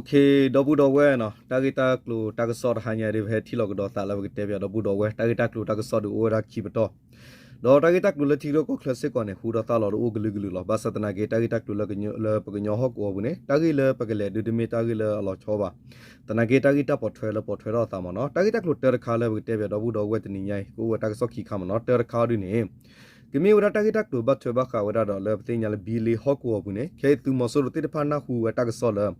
ဒီပုၢ်ဒီဝဲၢ်နီၤ, တၢ်ဂ့ၢ်တၢ်ကျိၤတၢ်ကစီၣ်တဟါညါဒ် ပဟဲထံၣ်လိာ်ကဒီးသးလၢပကတဲပၠးဒီပုၢ်ဒီဝဲၢ် တၢ်ဂ့ၢ်တၢ်ကျိၤတၢ်ကစီၣ်ဒုးအိၣ်ဝဲဒၣ်ခံပတီၢ်, ဒီးတၢ်ဂ့ၢ်တၢ်ကျိၤလၢထံရူၢ်ကီၢ်ချၢစ့ၢ်ကီးန့ၣ် ဟူဒီးသးလီၤတအိၣ်ကလုာ်ကလုာ်လီၤ. ဘၣ်ဆၣ်သနာ်က့ တၢ်ဂ့ၢ်တၢ်ကျိၤလၢပကညီဟီၣ်ကဝီၤပူၤန့ၣ် တၢ်ဂ့ၢ်လၢပကလဲၤဒုးတမ့ၢ်တၢ်ဂ့ၢ်လၢအလီၤဆီဘၣ်. သနာ်က့တၢ်ဂ့ၢ်တၢ်ပိာ်ထွဲလၢပိာ်ထွဲထီၣ်အသးမ့ၢ်နီၤ. တၢ်ဂ့ၢ်တၢ်ကျိၤတၢတခါလၢပကတဲပၠးဒီပုၢ်ဒီဝဲၢ်တနံၤညါအံၤ ကအိၣ်ဝဲတၢ်ကစီၣ်ခံခါမ့ၢ်နီၤ. တၢတခါအံၤဒ်န့ၣ် ကမ့ၢ်ဝဲဒၣ်တၢ်ဂ့ၢ်တၢ်ကျိၤဘၣ်ထွဲဘၣ်ဃးဝဲဒၣ်ဒီးလၢပသ့ၣ်ညါလၢ ဘံလ့ဟီၣ်ကဝီၤပူၤန့ၣ် ခဲအံၤသုးမီၤစိရိၤသ့ၣ်တဖၣ်နၢ်ဟူဝဲတၢ်ကစီၣ်လၢ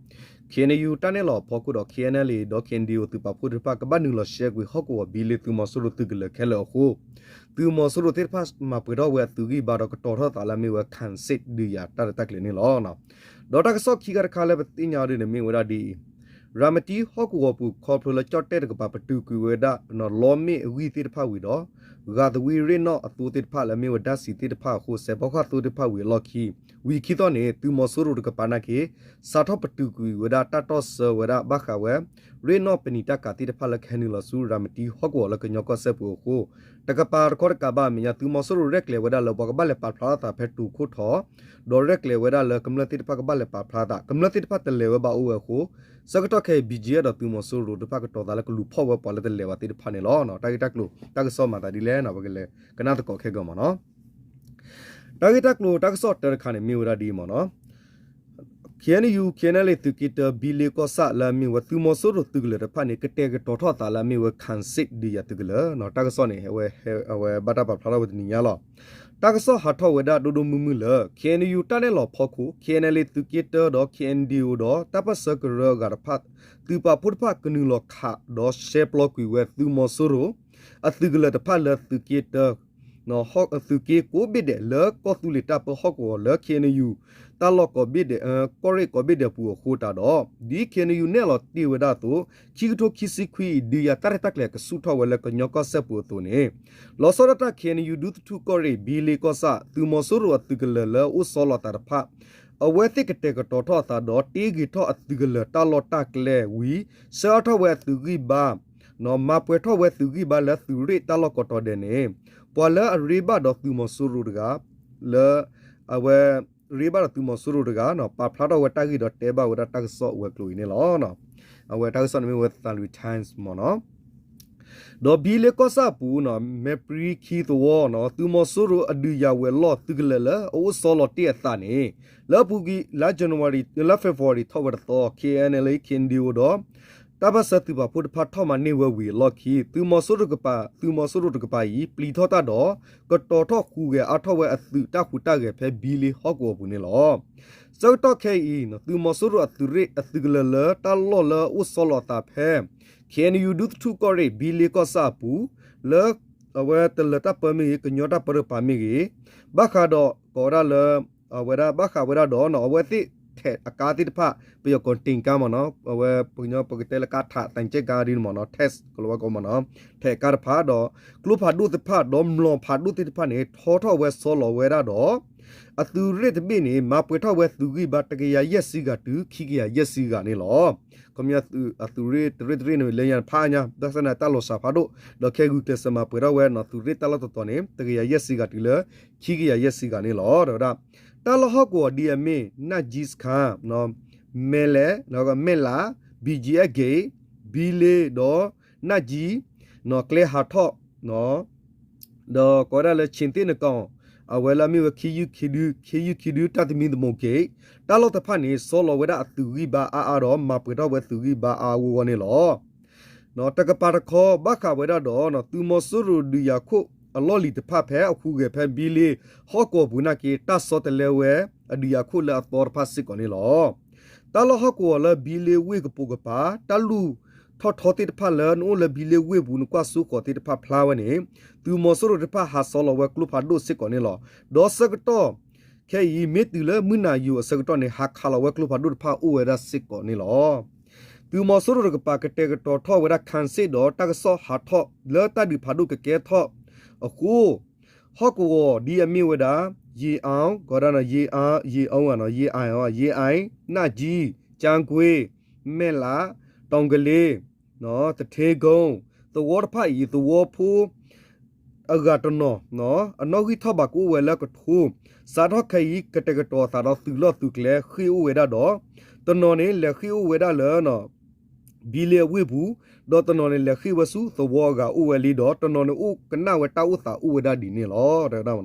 ခ့ၣ်အဲၣ်ယူၣ် တၢ်နဲၣ်လီၤအဖီခိၣ်ဒီး ခ့ၣ်အဲၣ်ယူၣ် ဒီး ခ့ၣ်အဲၣ်ယူၣ် သုးပာ်ဖှိၣ်သ့ၣ်တဖၣ် ကဘၣ်နုာ်လီၤရှဲကွံာ်ဟီၣ်ကဝီၤဘံလ့သုးမီၤစိရိၤသုးကလၢၤခဲလၢာ်အဃိ သုးမီၤစိရိၤသ့ၣ်တဖၣ်မၤပှဲၤထီၣ်ဝဲအသုးဂံၢ်ဘါဒီး ကတီၤထီၣ်သးလၢအမ့ၢ်ဝဲ ခၣ်စ့ၣ် ဒုးယၤတၢ်ရဲၣ်တၢ်ကျဲၤန့ၣ်လီၤ. ဒီးတၢ်ကစီၣ်ခံခါတခါလၢပသ့ၣ်ညါအီၤဒ်န့ၣ် မ့ၢ်ဝဲဒၣ်ဒ်အံၤ, ရၤမတံဟီၣ်ကဝီၤပူၤ ခီဖျိလၢကၠီၣ်တဲၣ်တကပၤ ပတုာ်ကွံာ်ဝဲဒၣ် လီမ့ၣ်အဂံၢ်သ့ၣ်တဖၣ်ဝံၤဒီး ဂာ်သဝံရ့ၣ်နီၣ်အသိသ့ၣ်တဖၣ်လၢအမ့ၢ်ဝဲဒၣ်စံာ်သ့ၣ်တဖၣ်အဃိ စဲးဖီကဟၣ်သိသ့ၣ်တဖၣ်ဝံၤအလီၢ်ခံ ဝံၤခံသီၣ်န့ၣ် သုးမီၤစိရိၤတကပၤနာ်က့ စးထီၣ်ပတုာ်ကွံာ်ဝဲဒၣ်တၢ်တီၢ်ဆၢဝဲဒၣ်ဘၣ်ဃးဝဲ ရ့ၣ်နီၣ်ပနံာ်တၢ်ကၤသ့ၣ်တဖၣ်လၢကဟဲနုာ်လီၤဆူရၤမတံဟီၣ်ကဝီၤလၢကညီကီၢ်စဲၣ်ပူၤအဃိ တကပၤတခီတကးဘၣ်အမဲာ်ညါ သုးမီၤစိရိၤရဲၣ်ကျဲၤဝဲဒၣ်လၢပှၤကဘၣ်လဲၤပာ်ဖျါထီၣ်သးဖဲတိၤခိၣ်ထီၣ် ဒီးရဲၣ်ကျဲၤဝဲဒၣ်လၢကမျၢၢ်သ့ၣ်တဖၣ်ကဘၣ်လဲၤပာ်ဖျါသး ကမျၢၢ်သ့ၣ်တဖၣ်တလဲၤဝဲဘၣ်အိၣ်ဝဲအဃိ ဆၢကတီၢ်ခဲအံၤ ဘံကၠံၣ်အဲၣ် ဒီးသုးမီၤစိရိၤတဖၣ်ကတီၤသးလၢကလူၤဖီၣ်ဝဲပှၤလၢတလဲၤဘၣ်သ့ၣ်တဖၣ်န့ၣ်လီၤ. တၢ်ဂ့ၢ်တၢ်ကျိၤတၢ်ကစီၣ်မၤသးဒ်လဲၣ်နီၤ ပကလဲၤကနၣ်သကိးခဲကၢၤမ့ၢ်နီၤ. တၢ်ဂ့ၢ်တၢ်ကျိၤတၢ်ကစီၣ်တၢတခါန့ၣ် မ့ၢ်ဝဲဒၣ်ဒ်အံၤမ့ၢ်နီၤ. ခ့ၣ်အဲၣ်ယူၣ် ခ့ၣ်အဲၣ်ယူၣ် သုးက့တၢ ဘံလ့ကီၢ်ဆၣ်လၢအမ့ၢ်ဝဲသုးမီၤစိရိၤသုးကလၢၤတဖၣ်န့ၣ် ကတဲာ်ကတီၤထီၣ်သးလၢအမ့ၢ်ဝဲ ခၣ်စ့ၣ် ဒုးယၤသုးကလၢၤနီၤ. တၢ်ကစီၣ်န့ၣ် အဝဲဘၣ်တၢ်ပာ်ဖျါထီၣ်ဝဲတနံၤညါလီၤ. တၢ်ကစီၣ်ဟးထီၣ်ဝဲဒၣ်ဒိၣ်ဒိၣ်မုၢ်မုၢ်လၢ ခ့ၣ်အဲၣ်ယူၣ် တၢ်နဲၣ်လီၤဖီခိၣ် ခ့ၣ်အဲၣ်ယူၣ် သုးက့တၢဒီး ခ့ၣ်အဲၣ်ယူၣ် ဒီးတၢ်ပၢၢ်ဆၢကရၢအဂၤတဖၣ် သုးပာ်ဖှိၣ်တဖၣ်ကနုာ်လီၤခးဒီးရှဲပျီကွံာ်ဝဲသုးမီၤစိရိၤ အသုးကလၢၤတဖၣ်လၢသုးက့တၢ သုးက့ကိးဘ့ၣ်ဒဲးလၢကီၢ်သူလ့ၤတၢ်ပၢဟီၣ်ကဝီၤလၢ ခ့ၣ်အဲၣ်ယူၣ် တၢ်လီၢ်ကီၢ်ဘ့ၣ်ဒဲး ကီၢ်ရ့ၣ်ကီၢ်ဘ့ၣ်ဒဲးပူၤအဃိတးဒီး ဒ်ခ့ၣ်အဲၣ်ယူၣ်နဲၣ်လီၤတ့ၢ်ဝဲဒၣ်အသိး ခံကထိခံဆံခွံအံၤ ဒုးယၤတၢ်ရဲၣ်တၢ်ကျဲၤကဆူၣ်ထီၣ်ဝဲလၢကညီကီၢ်စဲၣ်ပူၤအသိးန့ၣ် လီၤဆီဒၣ်တၢ် ခ့ၣ်အဲၣ်ယူၣ် ဒူသထူၣ်ကီၢ်ရ့ၣ် ဘံလ့ကီၢ်ဆၣ် သုးမီၤစိရိၤအသုးကလၢၤလၢအအိၣ်ဆီလီၤသးတဖၣ် အဝဲသ့ၣ်ကတဲာ်ကတီၤထီၣ်အသးဒီးတ့ဂ့ၤထီၣ်အသုးကလၢၤတၢ်လီၢ်တၢ်ကျဲဝံၤ ဆှၢအါထီၣ်ဝဲအသုးဂံၢ်ဘါ မၤပှဲၤထီၣ်ဝဲသုးဂံၢ်ဘါလၢသုးရ့ၣ်တၢ်လီၢ်ကိးတီၤဒဲးန့ၣ် ပှၤလၢအရ့ဘၣ်ဒီးသုးမီၤစိရိၤတဂၤ လၢ အဝဲ ရ့ဘၣ်ဒီးသုးမီၤစိရိၤတဂၤ ပာ်ဖျါထီၣ်ဝဲတၢ်ဂ့ၢ်ဒီးတဲဘၣ်ဝဲဒၣ်တၢ်ကစီၣ်ဝဲၤကျိၤအံၤန့ၣ်လီၤ. အဝဲတၢ်ကစီၣ်န့ၣ်မ့ၢ်ဝဲ သၣ်လွံၣ် Times မ့ၢ်နီၤ. ဒီးဘံလ့ကီၢ်ဆၣ်အပူၤ မဲၢ်ပြံခံသဝီ သုးမီၤစိရိၤအဒုးယၤဝဲၤလီၢ်သုးကလၢၤလၢအအိၣ်ဆီလီၤတ့ၢ်အသးန့ၣ် လၢအပူၤကွံာ် လါ January လါ February ထီၣ်ဝဲတသီ ခ့ၣ်အဲၣ်ယူၣ် ခ့ၣ်အဲၣ်ယူၣ် ဒီး တၢ်ပၢၢ်ဆၢသုးပာ်ဖှိၣ်တဖၣ်ထီၣ်မၤန့ၢ်ဝဲဝံၤအလီၢ်ခံ သုးမီၤစိရိၤတကပၤ သုးမီၤစိရိၤတကပၤအံၤ ပျံၤထီၣ်တၢ်ဒီး ကတီၤထီၣ်ဟူးဂဲၤအါထီၣ်ဝဲအသုးတၢ်ဟူးတၢ်ဂဲၤဖဲဘံလ့ဟီၣ်ကဝီၤပူၤန့ၣ်လီၤ. ဆၢကတီၢ်ခဲအံၤ သုးမီၤစိရိၤအသုးရ့ၣ်အသုးကလၢၤလၢတၢ်လီၢ်လၢအအိၣ်ဆီလီၤအသးဖဲ ခ့ၣ်အဲၣ်ယူၣ် ဒူသထူၣ်ကီၢ်ရ့ၣ် ဘံလ့ကီၢ်ဆၣ်အပူၤ လၢ အဝဲတလၢၤတၢ်ပၢမ့ၢ်ဂ့ၤ ကညီတၢ်ပၢတကပၤမ့ၢ်ဂ့ၤ ဘၣ်ဃးဒီးကိးဝဲဒၣ်လၢ အဝဲဒၣ်ဘၣ်ဃးဝဲဒၣ်ဒီး အဝဲသ့ၣ်ထဲးအကါသ့ၣ်တဖၣ် ပယီၤကိး တင်ကား မ့ၢ်နီၤ အဝဲပကညီပကတဲလၢကါထး သံချပ်ကား ဒ်န့ၣ်မ့ၢ်နီၤ tank ကလီၤဝဲကိးမ့ၢ်နီၤ ထဲးအကါတဖၣ်ဒီး ကျိဖးဒိၣ်သ့ၣ်တဖၣ် ဒီးမျိာ်ဖးဒိၣ်သ့ၣ်တဖၣ်န့ၣ် ထီထီၣ်ဝဲဆီလီၤဝဲဒၣ်ဒီး အသုးရ့ၣ်တဘ့ၣ်န့ၣ် မၤပှဲၤထီၣ်ဝဲသုးဂံၢ်ဘါ တကယၤယဲၢ်ဆံဂၤတုၤ ခံကယၤယဲၢ်ဆံဂၤန့ၣ်လီၤ. ခီပညီအသုးရ့ၣ်တရ့ၣ်တရ့ၣ်န့ၣ် လၢညါတဖၣ်ညါ ဘၣ်ဆၣ်န့ၣ်တၢ်လီၤစှၤဖးဒိၣ် ဒီးခဲဂုာ်ကျဲးစၢးမၤပှဲၤထီၣ်ဝဲနီၤ သုးရ့ၣ်တၢ်လီၢ်တတီၤန့ၣ် တကယၤယဲၢ်ဆံဂၤတုၤလၢ ခံကယၤယဲၢ်ဆံဂၤန့ၣ်လီၤ. ဒီးဝဲဒၣ် တၢ်လီၢ်ဟီၣ်ကဝီၤဒ်အမ့ၢ် နၢ်ကၠံစခါ မဲၢ်လဲၣ် မဲၢ်လး ဘံကၠံအဲၣ်ဂ့ၢ် ဘံလ့ဒီး နၢ်ကၠံ ကျဲဟးထီၣ် ဒီးကိးဝဲဒၣ်လၢ ဆ့ၣ်သ့ၣ်နကီၢ် အဝဲလၢအမ့ၢ်ဝဲ ခ့ယုၢ်ခ့ဒု ခ့ယုၢ်ခ့ဒု တၢ်သမံသမိးဂ့ၤ တၢ်လီၢ်တဖၣ်န့ၣ် ဆီလီၤဝဲဒၣ်အသုးဂံၢ်ဘါအါအါဒီး မၤပှဲၤထီၣ်ဝဲသုးဂံၢ်ဘါအါအါဂီၢ်ဂီၢ်န့ၣ်လီၤ. တကပၤတခီ ဘၣ်ဃးဝဲဒၣ်ဒီး သုးမီၤစိရိၤဒုးယၤခိၣ်အလီၢ်လံၤတဖၣ်ဖဲအဟူးဂဲၤဖဲဘံလ့ ဟီၣ်ကဝီၤပူၤနာ်က့ တၢ်ဆီတလဲဝဲ အဒုးယၤခိၣ်လၢအသီတဖၣ်စ့ၢ်ကီးန့ၣ်လီၤ. တၢ်လီၢ်ဟီၣ်ကဝီၤလၢဘံလ့ဝ့ၢ်ကပိာ်ကပၤ တၢ်လူၢ်ထီၣ်ထီသ့ၣ်တဖၣ်လၢနအိၣ်လၢဘံလ့ဝ့ၢ်ပူၤ နကွၢ်စိဃီၤသ့ၣ်တဖၣ်ဖျါဝဲန့ၣ် သုးမီၤစိရိၤတဖၣ်ဟးဆီလီၤဝဲကျိဖးဒိၣ်စ့ၢ်ကီးန့ၣ်လီၤ. ဒီးဆၢကတီၢ်ခဲအံၤ မ့ၢ်တုၤလၢမုၢ်နၤယိၤအဆၢကတီၢ်န့ၣ် ဟးခးလီၤဝဲကျိဖးဒိၣ်တဖၣ်အိၣ်ဝဲဒၣ်စ့ၢ်ကီးန့ၣ်လီၤ. သုးမီၤစိရိၤတကပၤကတဲာ်ကတီၤထီၣ်ဝဲဒၣ် ခၣ်စ့ၣ် ဒီးတၢ်ကစီၣ်ဟးထီၣ်လၢတၢ်ဒုးဖးဒိၣ်ကကဲထီၣ်အဃိ ဟီၣ်ကဝီၤဒ်အမ့ၢ်ဝဲဒၣ် ယ့အီ ကီးဒၣ် ယ့အီ ယ့အီ ယ့အီ နၢ်ကၠံ ကၠါကွ့ မဲၢ်လး တီၤကလ့ သထ့ကိ သဝီတဖၣ်အံၤ သဝီဖိ အဂၤတနီၤ အနီၣ်ဂံၢ်ထီၣ်ဘးကအိၣ်ဝဲလၢကထိ စးထီၣ်ခဲအံၤ ကတဲာ်ကတီၤအသးဒီးသုးလီၢ်သုးကျဲဃ့ၢ်အိၣ်ဝဲဒၣ်ဒီး တနီၤန့ၣ် လဲၤဃ့ၢ်အိၣ်ဝဲဒၣ်လၢ ဘံလ့အဝ့ၢ်ပူၤ, ဒီးတနီၤန့ၣ် လဲၤဃ့ၢ်ဝဲဆူသဝီအဂၤအိၣ်ဝဲလံဒီး တနီၤန့ၣ်အိၣ်ကနၣ်ဝဲတၢ်အိၣ်သးအိၣ်ဝဲဒၣ်ဒ်န့ၣ်လီၤ.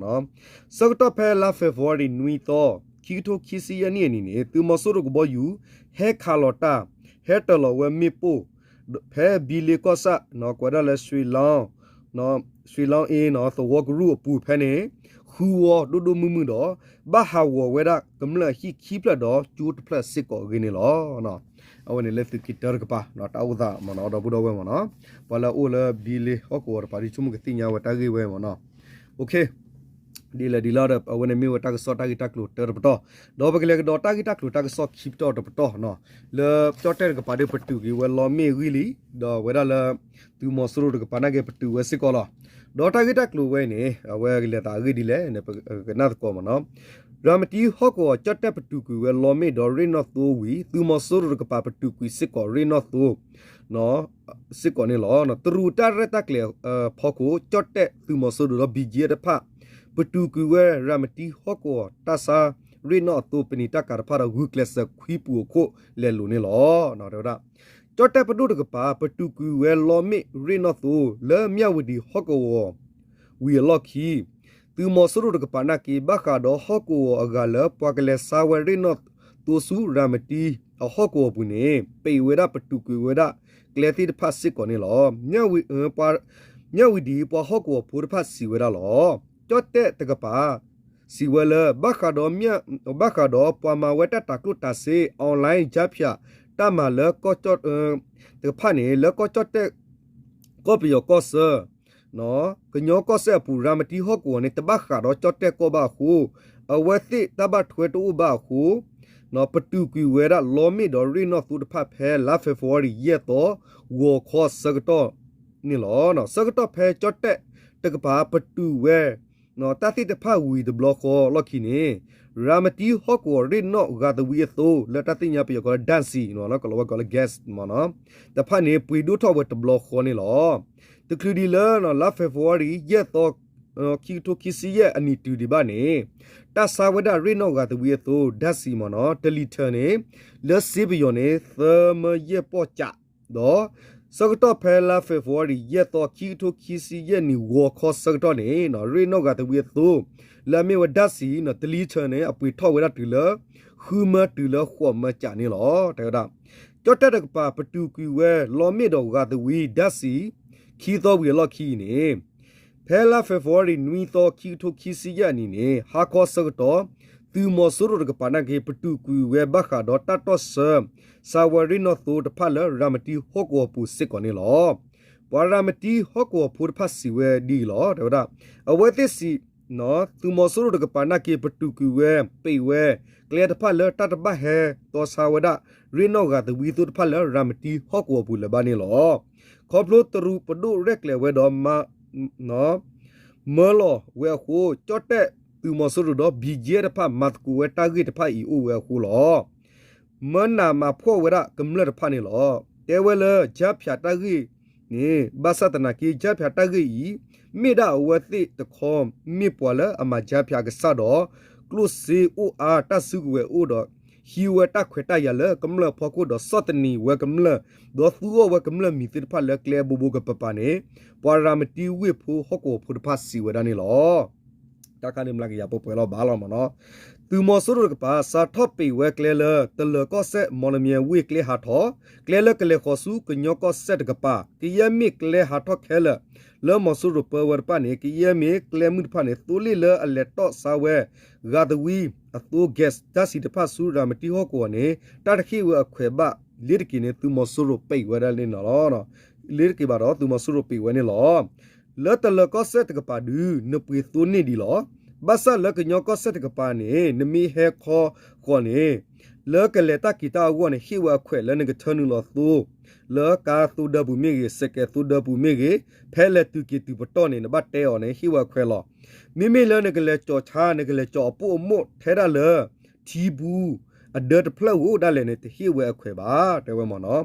ဆၢကတီၢ်ဖဲလါ February နွံသီ ခံကထိခံဆံယဲၢ်နံၣ်အနံၤန့ၣ် သုးမီၤစိရိၤကဘီယူၤ ဟဲခးလီၤတၢ် ဟဲတၢၤလီၤဝဲမ့ၣ်ပိၢ် ဖဲဘံလ့ကီၢ်ဆၣ် ကိးဝဲဒၣ်လၢ ရွှေလောင်း အင်း သဝီကရူၢ်အပူၤဖဲန့ၣ် ဃုဝီဒိၣ်ဒိၣ်မုၢ်မုၢ်ဒီး ဘၣ်ဟးဂီၤဝဲဒၣ်ကမျၢၢ်အဟံၣ်ခံဖျၢၣ်ဒီး ကၠိတဖျၢၣ်စ့ၢ်ကီးအဂ့ၢ်န့ၣ်လီၤ. အဝဲန့ၣ်လၢသုးက့တၢတကပၤ တၢ်အိၣ်သးမ့ၢ်နီၤ ဒီပုၢ်ဒီဝဲၢ်မ့ၢ်နီၤ ပှၤလၢအအိၣ်လၢဘံလ့ဟီၣ်ကဝီၤတကပၤ ဒ်ဆိကမိၣ်ကသ့ၣ်ညါဝဲတၢ်ဂ့ၢ်ဝဲမ့ၢ်နီၤ. ဒ်လဲၣ်ဒ်လဲၣ်ဒီး အဝဲန့ၣ်မ့ၢ်ဝဲတၢ်ကစီၣ်တၢ်ဂ့ၢ်တၢ်ကျိၤတၢတပတီၢ်, ဒီးပကလဲၤကဒီးတၢ်ဂ့ၢ်တၢ်ကျိၤတၢ်ကစီၣ်ခံပတီၢ်တပတီၢ်နီၤ, လၢကၠီၣ်တဲၣ်တကပၤဒီး ပတုာ်က့ၤဝဲလီမ့ၣ်အဂံၢ်လံ, ဒီးဝဲဒၣ်လၢ သုးမီၤစိရိၤတကပၤနာ်က့ ပတုာ်ဝဲစ့ၢ်ကီးလီၤ. ဒီးတၢ်ဂ့ၢ်တၢ်ကျိၤဝဲန့ၣ် အဝဲကလဲၤသးအဂ့ၢ်ဒ်လဲၣ်န့ၣ် ပကနၣ်သကိးမ့ၢ်နီၤ. ရၤမတံဟီၣ်ကဝီၤ ကၠီၣ်တဲၣ်ပတုာ်ကွံာ်ဝဲလီမ့ၣ်ဒီးရ့ၣ်နီၣ်သိဝံၤ သုးမီၤစိရိၤတကပၤပတုာ်ကွံာ်စ့ၢ်ကီးရ့ၣ်နီၣ်သိ စ့ၢ်ကီးန့ၣ်လီၤ. တရူးတၢ်ရဲၣ်တၢ်ကျဲၤဖီခိၣ် ကၠီၣ်တဲၣ်သုးမီၤစိရိၤဒီး ဘံကၠ့တဖၣ် ပတုာ်ကွံာ်ဝဲရၤမတံဟီၣ်ကဝီၤတၢ်ဆါရ့ၣ်နီၣ်အသိ ပနံာ်တၢ်ကၤတဖၣ်ဒီး ဂုာ်ကျဲးစၢးခွံပူၤအခိၣ်လဲၤလိာ်န့ၣ်လီၤ. တဲဝဲဒၣ် ကၠီၣ်တဲၣ်ပဒိၣ်တကပၤ ပတုာ်ကွံာ်ဝဲလီမ့ၣ်ရ့ၣ်နီၣ်သိ လၢမၠၣ်ဝတံၤဟီၣ်ကဝီၤ ဝံၤအလီၢ်ခံ သုးမီၤစိရိၤတကပၤနာ်က့ ဘၣ်ဃးဒီးဟီၣ်ကဝီၤအဂၤလၢ ပှၤကလဲၤဆါဝဲရ့ၣ်နီၣ်သိဆူရၤမတံအဟီၣ်ကဝီၤပူၤန့ၣ် ပံးဝဲဒၣ်ပတုာ်ကွံာ်ဝဲဒၣ်ကျဲသ့ၣ်တဖၣ်စ့ၢ်ကီးန့ၣ်လီၤ. မၠၣ်ဝတံၤပှၤဟီၣ်ကဝီၤဖိတဖၣ်စံးဝဲဒၣ်လီၤ. ကၠီၣ်တဲၣ်တကပၤ စံးဝဲလၢ ဘၣ်ဃးဒီးပှၤမၤဝဲတၢ်တၤကျိၣ်တၤစ့ online ကြားဖြတ် တၢ်မၤလၢ တကဖၣ်န့ၣ် လၢကီၢ်ကၠီၣ်တဲၣ် ကီၢ်ပယီၤကီၢ်ဆၢ ကညီကီၢ်စဲၣ်အပူၤ ရၤမတံဟီၣ်ကဝီၤန့ၣ် တဘၣ်ဃးဒီးကၠီၣ်တဲၣ်ကီၢ်ဘၣ်အဃိ အဝဲသ့ၣ်တၢ်ဘၣ်ထွဲတအိၣ်ဘၣ်အဃိ ပတုာ်ကွံာ်ဝဲဒၣ်လီမ့ၣ်ဒီးရ့ၣ်နီၣ်သိတဖၣ်ဖဲလါ February ယဲၢ်သီ ဂီၤခီဆၢကတီၢ်န့ၣ်လီၤ. ဆၢကတီၢ်ဖဲကၠီၣ်တဲၣ်တကပၤပတုာ်ဝဲ တၢ်သ့ၣ်တဖၣ်ဝံၤတဘျီဃီလီၢ်ခံန့ၣ် ရၤမတံဟီၣ်ကဝီၤရ့ၣ်နီၣ်ဂၤသဝံအသိး လၢတၢ်သ့ၣ်ညါပယီၤကိးလၢ ဓာတ်ဆီ နီၤ ကလီၤဝဲကိးလၢ gas မ့ၢ်နီၤ တဖၣ်န့ၣ် ပှ့ၤဒိၣ်ထီၣ်ဝဲတဘျီဃီန့ၣ်လီၤ. တချုးဒံးလၢ လါ February ယဲၢ်သီ ခံကထိခံဆံယဲၢ်အနံၤတုၤဒံးဘၣ်န့ၣ် တၢ်ဆါဝဲဒၣ်ရ့ၣ်နီၣ်ဂၤသဝံအသိး ဓာတ်ဆီ မ့ၢ်နီၤ တလံၤထၢၣ်န့ၣ် လၢစ့ပယီၤန့ၣ် သၢမၢယဲၢ်ပီၢ်ကး ဒီး ဆၢကတီၢ်ဖဲလါ February ယဲၢ်သီ ခံကထိခံဆံယဲၢ်နံၣ် ဂီၤခီဆၢကတီၢ်န့ၣ် ရ့ၣ်နီၣ်ဂၤသဝံအသိး လၢအမ့ၢ်ဝဲ ဓာတ်ဆီ တလံၤထၢၣ်န့ၣ် အပှ့ၤထီၣ်ဝဲဒၣ်တုၤလၢ ဃုမၢတုၤလၢဃိးမၢကးန့ၣ်လီၤ. တဲဝဲဒၣ် ကၠီၣ်တဲၣ်တကပၤ ပတုာ်ကွံာ်ဝဲလီမ့ၣ်ဒီးဂၤသဝံ ဓာတ်ဆီ ခံသီဝံၤအလီၢ်ခံအံၤန့ၣ် ဖဲလါ February နွံသီ ခံကထိခံဆံယဲၢ်အနံၤန့ၣ် ဟါခီဆၢကတီၢ် သုးမီၤစိရိၤတကပၤနာ်က့ ပတုာ်ကွံာ်ဝဲဘၣ်ဃးဒီးတၢ်တီၢ်ဆၢ ဆါဝဲရ့ၣ်နီၣ်သိတဖၣ်လၢရၤမတံဟီၣ်ကဝီၤပူၤစ့ၢ်ကီးန့ၣ်လီၤ. ပှၤရၤမတံဟီၣ်ကဝီၤဖိတဖၣ်စံးဝဲဒ်အံၤလီၤ. တဲဝဲဒၣ် အဝဲသ့ၣ်စံး သုးမီၤစိရိၤတကပၤနာ်က့ ပတုာ်ကွံာ်ဝဲ ပံးဝဲ ကျဲတဖၣ်လၢတၢ်တဘၣ်ဟဲတီဆါဝဲဒၣ် ရ့ၣ်နီၣ်ဂၤသဝံသိတဖၣ်လၢရၤမတံဟီၣ်ကဝီၤပူၤလၢၤဘၣ်န့ၣ်လီၤ. ခီဖျိတရူးပဒိၣ်ရဲၣ်ကျဲၤဝဲဒီး မၢလီၤဝဲအဃိ ကၠီၣ်တဲၣ်သုးမီၤစိရိၤဒီး ဘံကၠ့တဖၣ် မၤသကိးဝဲတၢ်ဂ့ၢ်တဖၣ်အံၤအိၣ်ဝဲအဃိလီၤ. မၢနးမၤဖှီၣ်ဝဲဒၣ်ကမျၢၢ်တဖၣ်န့ၣ်လီၤ. တဲဝဲလၢ ကြားဖြတ် တၢ်ဂ့ၢ်န့ၣ် ဘၣ်ဆၣ်သနာ်က့ ကြားဖြတ် တၢ်ဂ့ၢ်အံၤ မ့ၢ်ဒၣ်အဝဲသ့ၣ်တခီ မ့ၢ်ပှၤလၢအမၤ ကြားဖြတ် အကစၢ်ဒီး ကျိၣ်စ့အိၣ်အါ တၢ်စုကဝဲၤအိၣ်ဒီး ဟံးဝဲတၢ်ခွဲးတၢ်ယာ်လၢကမျၢၢ်အဖီခိၣ်ဒီး ဆီၣ်သနံးဝဲကမျၢၢ် ဒီးသူအီၣ်ဝဲကမျၢၢ်မံၤသ့ၣ်တဖၣ်လၢကျဲဘိဘိကပၤပၤန့ၣ် ပှၤရၤမတံဝ့ၢ်ဖိဟီၣ်ကဝီၤဖိတဖၣ်စံးဝဲဒၣ်န့ၣ်လီၤ. တၢ်ခါန့ၣ်မျးကယၤပှဲၤပှဲၤလီၤဘၣ်လီၤမ့ၢ်နီၤ. သုးမီၤစိရိၤတကပၤ စးထီၣ်ပံးဝဲကျဲလၢ တလၢၤကီၢ်စဲၣ် မီလမၠဲဝ့ၢ်ကျဲဟးထီၣ် ကျဲလၢကလဲၤဃီၤဆူကညီကီၢ်စဲၣ်တကပၤ ကယဲၢ်မ့ၢ်ကျဲဟးထီၣ်ခဲလၢာ် လၢမီၤစိရိၤပၢဝဲတဖၣ်န့ၣ် ကယဲၢ်မ့ၢ်ကျဲမုၢ်တဖၣ်န့ၣ် သိလ့ၣ်လၢအလဲၤတီၣ်ဆါဝဲ ဂၤသဝံအသိ gas ဓာတ်ဆီ တဖၣ်ဆူရၤမတံဟီၣ်ကဝီၤန့ၣ် တၢ်တဟ့ၣ်ဝဲအခွဲးဘၣ်လ့ၤတက့ၤန့ၣ် သုးမီၤစိရိၤပံးဝဲဒၣ်န့ၣ်လီၤ. လ့ၤတက့ၤဘၣ်ဒီး သုးမီၤစိရိၤပံးဝဲန့ၣ်လီၤ. လၢတလၢၤကီၢ်စဲၣ်တကပၤဒုး နပှ့ၤသိန့ၢ်ဒံးလီၤ. ဘၣ်ဆၣ်လၢကညီကီၢ်စဲၣ်တကပၤန့ၣ် နမ့ၢ်ဟဲခီဃီၤန့ၣ် လၢကလဲၤတၢ်က့ၤတၢ်အဂီၢ်န့ၣ် ဟ့ၣ်ဝဲအခွဲးလၢနကထၢနုာ်လီၤသိ လၢကါသိဒၢပူၤမ့ၢ်ဂ့ၤ စဲးကဲးသိဒၢပူၤမ့ၢ်ဂ့ၤ ဖဲလဲၤတုၤက့ၤတုၤပတီၢ်န့ၣ် နဘၣ်တဲအီၤန့ၣ် ဟ့ၣ်ဝဲအခွဲးလီၤ. မ့မ့ၢ်လၢနကလဲၤကၠီၤဆါ နကလဲၤကၠီၤအပိၣ်အမိၣ်ထဲဒၣ်လၢ ထံပူၤ အဒၢတဖျၢၣ်ဧိၤဒၣ်လဲာ်န့ၣ် တဟ့ၣ်ဝဲအခွဲးဘၣ် တဲဝဲမ့ၢ်နီၤ.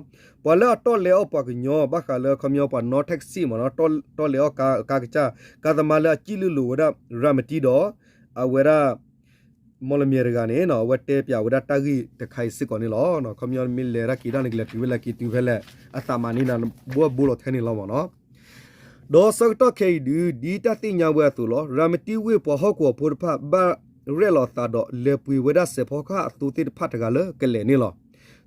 ပှၤလၢအတီၢ်လဲအီၣ်ပှၤကညီ ဘၣ်ဃးလၢခီပညီပှၤနီၣ် taxi မ့ၢ်နီၤ တီၢ်လဲအီၣ်ကါ ကါကစၢ် ကါသမါလၢအစံၣ်လုၢ်လိာ်ဝဲဒၣ် ရၤမတံဒီး အဝဲဒၣ် မီၣ်လမၠဲၤတဂၤန့ၣ် အဝဲတဲပၠးဝဲဒၣ်တၢ်ဂ့ၢ်တခါအံၤစ့ၢ်ကီးန့ၣ်လီၤ. ခီပညီမ့ၢ်လဲၤတၢ်က့ၤတၢ်န့ၣ် ကလဲၤတုၤဖဲလဲၣ်က့ၤတုၤဖဲလဲၣ် အသးမၤန့ၢ်နၤဘိလီၤထဲန့ၣ်လီၤမ့ၢ်နီၤ. ဒီးဆၢကတီၢ်ခဲအံၤဒုး ဒ်တၢ်သ့ၣ်ညါဝဲအသိးလီၤ. ရၤမတံဝ့ၢ်ပှၤဟီၣ်ကဝီၤဖိတဖၣ် ဘၣ်ရဲၣ်လီၤသးဒီး လဲၤပှ့ၤဝဲဒၣ်စဲးဖီကဟၣ်အသိသ့ၣ်တဖၣ်တဂၤလၢကလဲၤန့ၣ်လီၤ.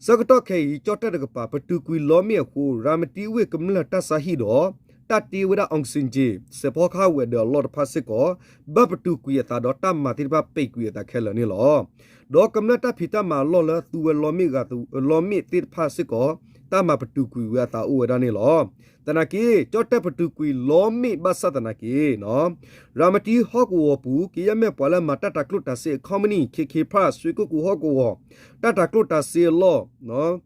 ဆၢကတီၢ်ခဲအံၤ ကၠီၣ်တဲၣ်တကပၤ ပတုာ်ကွံာ်လီမ့ၣ်အဃိ ရၤမတံဝ့ၢ်ကမျၢၢ်တၢ်ဆါဟံၣ်ဒီး တၢ်တ့ဝဲဒၣ် oxygen စဲးဖီကဟၣ်ဝဲၤဒၢးအလီၢ်တဖၣ်စ့ၢ်ကီး ဘၣ်ပတုာ်ကွံာ်အသးဒီးတၢ်မၤသ့ၣ်တဖၣ် ပဲာ်ကွံာ်အသးခဲလၢာ်န့ၣ်လီၤ. ဒီးကမျၢၢ်တၢ်ဖံးတၢ်မၤအလီၢ်လၢသူဝဲလီမ့ၣ်ဂၤ လီမ့ၣ်သ့ၣ်တဖၣ်စ့ၢ်ကီး တၢ်မၤပတုာ်ကွံာ်ဝဲအသးအိၣ်ဝဲဒၣ်န့ၣ်လီၤ. သနာ်က့ ကၠီၣ်တဲၣ်ပတုာ်ကွံာ်လီမ့ၣ်ဘၣ်ဆၣ်သနာ်က့ ရၤမတံဟီၣ်ကဝီၤပူၤ ကယဲၢ်မ့ၢ်ပှၤလၢမၤတၢ်တၤကျိၣ်တၤစ့အ company ခ့ခ့ဖၣ် စွ့ကိၣ်ကူဟီၣ်ကဝီၤ တၢ်တၤကျိၣ်တၤစ့အလီၢ်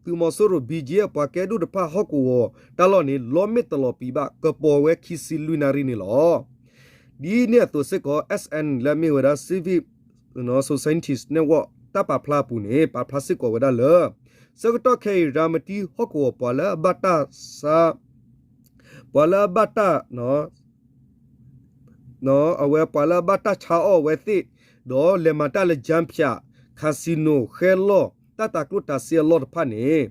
သုးမီၤစိရိၤ ဘံၣ်ကၠ့ အပှၤကဲဒိၣ်တဖၣ်ဟီၣ်ကဝီၤတၢ်လီၢ်န့ၣ် လီမ့ၣ်တလီၤပံၤဘၣ် ကပီၤဝဲခံဆံလွံၢ်နၣ်ရံၣ်န့ၣ်လီၤ. ဒ်န့ၣ်အသိးစ့ၢ်ကီး S N လၢအမ့ၢ်ဝဲဒၣ် Civil Societies Network တၢ်ပာ်ဖျါအပူၤန့ၣ် ပာ်ဖျါစ့ၢ်ကီးဝဲဒၣ်လၢ ဆၢကတီၢ်ခဲအံၤ ရၤမတံဟီၣ်ကဝီၤပှၤလၢအဘၣ်တၢ်ဆါ ပှၤလၢအဘၣ်တၢ် အဝဲပှၤလၢအဘၣ်တၢ်ဆါအီၣ်အဝဲသ့ၣ် ဒီးလဲၤမၤတၢ်လၢ ကၠၣ်ဖၠး casino ဃဲလီၢ် တၢ်တၤကျိၣ်တၤစ့အလီၢ်တဖၣ်န့ၣ်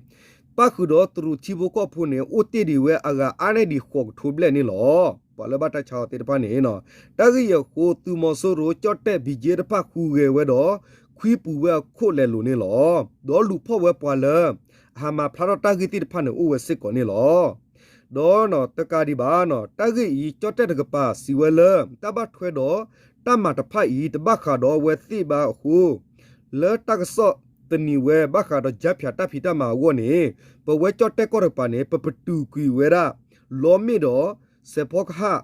ပၣ်ဃုာ်ဒီးတရူးထံဖိကီၢ်ဖိန့ၣ် အိၣ်တ့ၢ်ဒံးဝဲအဂၤအါန့ၢ်ဒံးဃိးကထိဘျဲၣ်န့ၣ်လီၤ. ပှၤလၢဘၣ်တၢ်ဆါအီၣ်သ့ၣ်တဖၣ်န့ၣ် တၢ်ဂ့ၢ်အံၤအဃိ သုးမီၤစိရိၤ ကၠီၣ်တဲၣ် ဘံၣ်ကၠ့တဖၣ် ဟူးဂဲၤဝဲဒီး ခွံပူၤဝဲအခိၣ်လဲၤလိာ်န့ၣ်လီၤ. ဒီးလူၤဖီၣ်ဝဲပှၤလၢ အဟးမၤဖျါထီၣ်တၢ်ဂ့ၢ်သ့ၣ်တဖၣ်န့ၣ် အိၣ်ဝဲစ့ၢ်ကီးန့ၣ်လီၤ. ဒီးတကးဒံးဘၣ် တၢ်ဂ့ၢ်အံၤ ကၠီၣ်တဲၣ်တကပၤစံးဝဲလၢ တၢ်ဘၣ်ထွဲဒီးတၢ်မၤတဖၣ်အံၤ တဘၣ်ဃးဒီးအဝဲသ့ၣ်ဘၣ်အဃိ လၢတၢ်ကစီၣ်သနံးဝဲ ဘၣ်ဃးဒီးကၠၣ်ဖၠးတၢ်ဖံးတၢ်မၤအဂီၢ်န့ၣ် ပဝဲကၠီၣ်တဲၣ်ကီၢ်တကပၤန့ၣ် ပပတုာ်ကွံာ်ဝဲဒၣ် လီမ့ၣ်ဒီး စဲးဖီကဟၣ်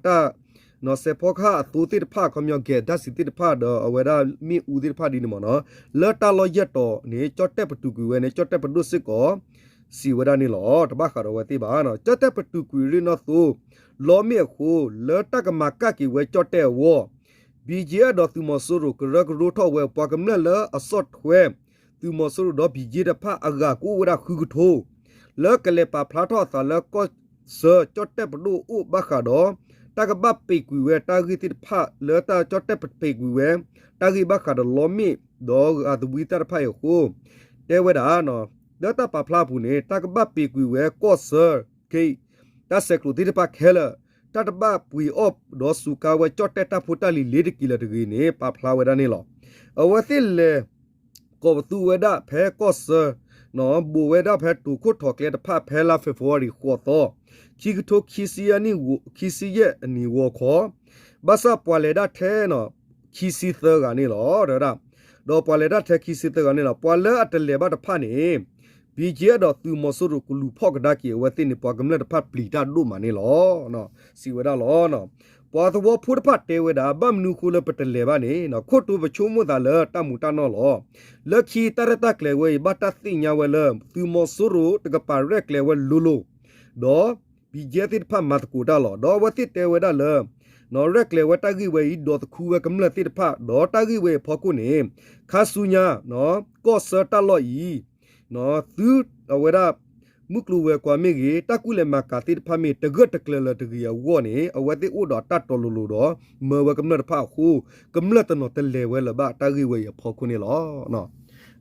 တၢ် စဲးဖီကဟၣ်အသိသ့ၣ်တဖၣ် ခီပညီ ကဲး ဓာတ်ဆီသ့ၣ်တဖၣ်ဒီး အဝဲဒၣ်မ့ၣ်အူသ့ၣ်တဖၣ်ဒ်န့ၣ်မ့ၢ်နီၤ လၢတၢ်လီၢ်ယဲၢ်တီၤန့ၣ် ကၠီၣ်တဲၣ်ပတုာ်ကွံာ်ဝဲန့ၣ် ကၠီၣ်တဲၣ်ပဒိၣ်စ့ၢ်ကီး စံးဝဲဒၣ်န့ၣ်လီၤ. တဘၣ်ဃးဒီးအဝဲသ့ၣ်ဘၣ်နီၤ ကၠီၣ်တဲၣ်ပတုာ်ကွံာ်ရ့ၣ်နီၣ်သိ လီမ့ၣ်အဃိ လၢတၢ်ကမၤကၣ်က့ၤဝဲကၠီၣ်တဲၣ်အဂီၢ် ဘံၣ်ကၠ့ဒီးသုးမီၤစိရိၤ ကရၢကရိထီၣ်ဝဲ ပှၤကမျၢၢ်လၢအဆီၣ်ထွဲ သုးမီၤစိရိၤဒီးဘံၣ်ကၠ့တဖၣ်အဂၤ ကအိၣ်ဝဲဒၣ်ဃုကထိ လၢကလဲၤပာ်ဖျါထီၣ်အသးလၢကီၢ်ဆၢ ကၠီၣ်တဲၣ်ပဒိၣ်အအိၣ် ဘၣ်ဃးဒီး တၢ်ကဘၣ်ပဲာ်ကွံာ်ဝဲတၢ်ဂ့ၢ်သ့ၣ်တဖၣ် လၢတၢ်ကၠီၣ်တဲၣ်ပပဲာ်ကွံာ်ဝဲ တၢ်ဂ့ၢ်ဘၣ်ဃးဒီးလီမ့ၣ် ဒီးဂၤသဝံသၣ်တဖၣ်အံၤအဃိ တဲဝဲဒၣ် လၢတၢ်ပာ်ဖျါအပူၤန့ၣ် တၢ်ကဘၣ်ပဲာ်ကွံာ်ဝဲကီၢ်ဆၢ ခဲအံၤ တၢ်ဆဲးကျိးသ့ၣ်တဖၣ်ခဲလၢာ် တၢ်တဘၣ်ပှ့ၤအီၣ်ဒီးစူးကါဝဲကၠီၣ်တဲၣ်တၢ်ဖိတၢ်လံၤလ့ၤတက့ၤလၢၤတဂ့ၤန့ၣ် ပာ်ဖျါဝဲဒၣ်န့ၣ်လီၤ. အဝဲသ့ၣ်လဲၤ ကိးပသူဝဲဒၣ်ဖဲကီၢ်ဆၢ ဘူးဝဲဒၣ်ဖဲတိၤခိၣ်ထီၣ်ကျဲတဖၣ် ဖဲလါ February ဃိးသီ ခံကထိခံဆံယဲၢ်နံၣ် ခံဆံယဲၢ်အနံၣ်ဂီၤခီ ဘၣ်ဆၣ်ပှၤလဲၤဒၣ်ထဲ ခံဆံသၢဂၤန့ၣ်လီၤ တဲဝဲဒၣ်. ဒီးပှၤလဲၤဒၣ်ထဲခံဆံသၢဂၤန့ၣ်လီၤ. ပှၤလၢအတလဲၤဘၣ်တဖၣ်န့ၣ် ဘံၣ်ကၠ့ဒီးသုးမီၤစိရိၤကလူၤဖီၣ်ကဒါက့ၤအဝဲသ့ၣ်န့ၣ် ပှၤကမျၢၢ်တဖၣ်ပျံၤတၢ်ဒိၣ်မးန့ၣ်လီၤ. စံးဝဲဒၣ်လီၤ. ပှၤသဝီဖိတဖၣ်တဲဝဲဒၣ် ဘၣ်မနုၤအဃိလၢပတလဲၤဘၣ်န့ၣ် ခိၣ်တိပဆိကမိၣ်သးလၢတၢ်မူးတၢ်နီၢ်လီၤ. လၢခံတၢ်ရဲၣ်တၢ်ကျဲၤဝဲအံၤ ဘၣ်တၢ်သ့ၣ်ညါဝဲလၢ သုးမီၤစိရိၤတကပၤရဲၣ်ကျဲၤဝဲလိၤလိၤ ဒီး ဘံၣ်ကၠ့သ့ၣ်တဖၣ်မၤသကိးတၢ်လီၤ. ဒီးအဝဲသ့ၣ်တဲဝဲဒၣ်လၢ ရဲၣ်ကျဲၤဝဲတၢ်ဂ့ၢ်ဝဲအံၤ ဒီးသခူဝဲကမျၢၢ်သ့ၣ်တဖၣ် ဒီးတၢ်ဂ့ၢ်ဝဲအံၤအဖီခိၣ်န့ၣ် ခါဆူညါ ကီၢ်ဆၢတၢ်လီၢ်အံၤ သုအဝဲဒၣ် မုၢ်ကျိၤဝဲၤကွာ်မ့ၢ်ဂ့ၤ တၢ်ကူၣ်လဲၤမၤကၤသ့ၣ်တဖၣ်မ့ၢ် တဂၢၢ်တကျၢၤလၢၤတဂ့ၤအဂီၢ်န့ၣ် အဝဲသ့ၣ်အိၣ်ဒီးတၢ်တီၤလိၤလိၤဒီး မၢဝဲကမျၢၢ်တဖၣ်အဃိ ကမျၢၢ်တနီၤတလဲၤဝဲလၢၤဘၣ်တၢ်ဂ့ၢ်ဝဲအံၤအဖီခိၣ်န့ၣ်လီၤ.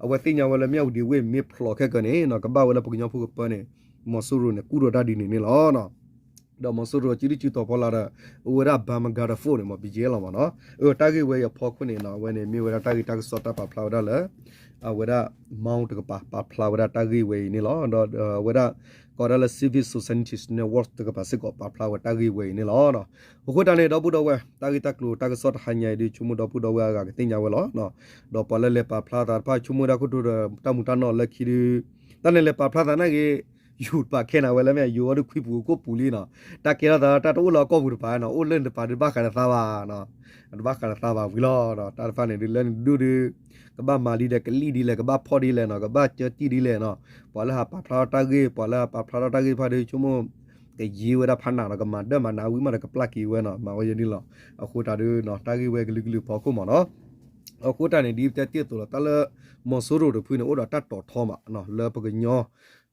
အဝဲသ့ၣ်ညါဝဲလၢမၠၣ်ဝတံၤဝ့ၢ်မ့ၢ်ဖျိးခဲကၢန့ၣ် ကဘၣ်ဝဲလၢပကညီဖိကပၢၤန့ၣ် မီၤစိရိၤန့ၣ် ကူၣ်ဒီးတၢ်ဒ်န့ၣ်န့ၣ်လီၤ. ဒီးမီၤစိရိၤစုဒုၣ်စုတီၤဖီလာ်ဒီး အိၣ်ဝဲဒၣ် bomb guard force န့ၣ် မ့ၢ် ဘံၣ်ကၠ့လီၤမ့ၢ်နီၤ. တၢ်ဂ့ၢ်ဝဲအံၤအဖီခိၣ်န့ၣ် အဝဲန့ၣ်မ့ၢ်ဝဲဒၣ်တၢ်ဂ့ၢ်တၢ်ကစီၣ်တၢ်ပာ်ဖျါဝဲဒၣ်လၢ အဝဲဒၣ် မီၣ်တကပၤ ပာ်ဖျါဝဲဒၣ်တၢ်ဂ့ၢ်ဝဲအံၤန့ၣ်လီၤ. ဒီးအဝဲဒၣ် ကိးဒၣ်လၢ Civil Societies Network တကပၤစ့ၢ်ကီး ပာ်ဖျါဝဲတၢ်ဂ့ၢ်ဝဲအံၤန့ၣ်လီၤ. အဃိသတးန့ၣ် ဒီပုၢ်ဒီဝဲၢ် တၢ်ဂ့ၢ်တၢ်ကျိၤတၢ်ကစီၣ်တဟါညါအံၤဒုး ဆိကမိၣ်ဒီပုၢ်ဒီဝဲၢ်အဂၤကသ့ၣ်ညါဝဲလီၤ. ဒီးပှၤလၢလဲၤပာ်ဖျါသးတဖၣ် ဆိကမိၣ်ဝဲဒၣ်ခိၣ်တိဒီးတၢ်မူးတၢ်နီၢ်လၢခံဒုး တၢ်န့ၣ်လဲၤပာ်ဖျါသးနာ်က့ ယူၤတပၤခဲနၤဝဲလၢမ့ၢ် ယူၤအီၤဒုးခွံပူၤအခိၣ်ပူၤလံနီၤ. တၢ်ကဲထီၣ်သးတၢ်တအိၣ်လၢအကီၢ်ပူၤတပၤနီၤ အိၣ်လၢနတပၤဒုးဘၣ်ဃးဒီးသးဘၣ်နီၤ. တဘၣ်ဃးဒီးသးဘၣ်ဝံၤလီၤ. တၢ်တဖၣ်န့ၣ်ဒုး လၢနဒူၣ်ဒုး ကဘၣ်မၤဒ်လဲၣ် ကလံၣ်ဒ်လဲၣ် ကဘၣ်ဖီၣ်ဒ်လဲၣ်နီၤ ကဘၣ်ကၢတံၢ်ဒ်လဲၣ်နီၤ. ပှၤလၢဟးပာ်ဖျါထီၣ်တၢ်ဂ့ၢ် ပှၤလၢဟးပာ်ဖျါထီၣ်တၢ်ဂ့ၢ်တဖၣ်ဒုး ဆိကမိၣ် ကယံာ်ဝဲဒၣ်ဖးနးဒီး ကမၤဒၢမၤနးဝံၤမးဒီး ကပျၢ်က့ၤဝဲနီၤ မၤဝဲယဲန့ၣ်လီၤ. အဃိတၢ်ဒုး တၢ်ဂ့ၢ်ဝဲကလုာ်ကလုာ်ဖီခိၣ်မးနီၤ. အဃိတၢ်န့ၣ် ဒ်ပတဲတ့ၢ်အသိးလီၤ တၢ်လၢ မီၤစိရိၤတဖုန့ၣ် အိၣ်ဒီးတၢ်တီၤထီမး လၢပကညီ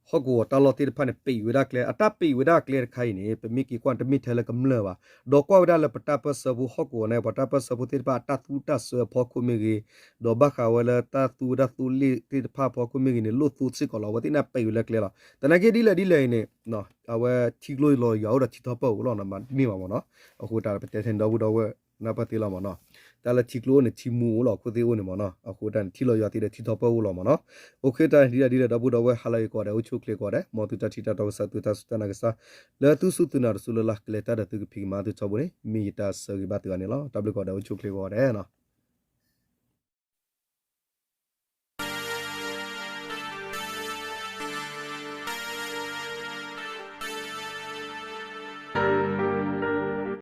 ဟီၣ်ကဝီၤတၢ်လီၢ်သ့ၣ်တဖၣ်န့ၣ် ပံးဝဲဒၣ်ကျဲ အတၢ်ပံးဝဲဒၣ်ကျဲတခါအံၤန့ၣ် ပမ့ၢ်က့ၤကွၢ်တမ့ၢ်ထဲလၢကမျၢၢ်ဘၣ်, ဒီးကွၢ်ဝဲဒၣ်လၢပတၢ်ပၢၢ်ဆၢဖိ ဟီၣ်ကဝီၤန့ၣ် ပှၤတၢ်သူတၢ်စွဲအဖီခိၣ်မ့ၢ်ဂ့ၤ, ဒီးဘၣ်ဃးဝဲလၢတၢ်သူဝဲဒၣ်သိလ့ၣ်သ့ၣ်တဖၣ်အဖီခိၣ်မ့ၢ်ဂ့ၤန့ၣ် လိၣ်သိစ့ၢ်ကီးလီၤ. အဝဲသ့ၣ်န့ၣ်ပံးဝဲလၢကျဲလီၤ. သနာ်က့ဒ်လဲၣ်ဒ်လဲၣ်အံၤန့ၣ် အဝဲထံကျိလီၤယွၤအိၣ်ဒီးထံထီၣ်ပၢၢ်အိၣ်လီၤ, မ့ၢ်ဘၣ်မ့ၢ်နီၤ. အဃိတၢ်ပတဲထဲန့ၣ် ဒီပုၢ်ဒီဝဲၢ် နၢ်ပၢၢ်သ့လီၤမ့ၢ်နီၤ. တၢ်လၢထံကျိအိၣ်န့ၣ် ထံမူအိၣ်လီၤ, ခိၣ်သ့ၣ်အိၣ်န့ၣ်မ့ၢ်နီၤ. အဃိတၢ်န့ၣ် ထံလီၤယွၤသ့ဒီးထံထီၣ်ပၢၢ်အိၣ်လီၤမ့ၢ်နီၤ. အိၣ်ခ့တၢ်န့ၣ် ဒ်လဲၣ်ဒ်လဲၣ် ဒီပုၢ်ဒီဝဲၢ် ဟါလၢအဂ့ၤကိးဂၤဒဲး အိၣ်ဆူၣ်အိၣ်ချ့ကိးဂၤဒဲး, မ်သုတၢ်ထံၣ်တၢ်တီကစၢ် သုတၢ်စူၢ်တၢ်နာ်ကစၢ် လၢသုစူၢ်သုနာ်တစူၢ်လၢ်လၢ် ကလဲၤတၢ်ဒီးသုကဖံးကမၤသုထီဘိန့ၣ် မ့ၢ်ယတၢ်ဆၢဂ့ၤဘၣ်သုဂၤန့ၣ်လီၤ. တၢ်ဘျုးကိးဂၤဒဲး အိၣ်ဆူၣ်အိၣ်ချ့ကိးဂၤဒဲးနီၤ.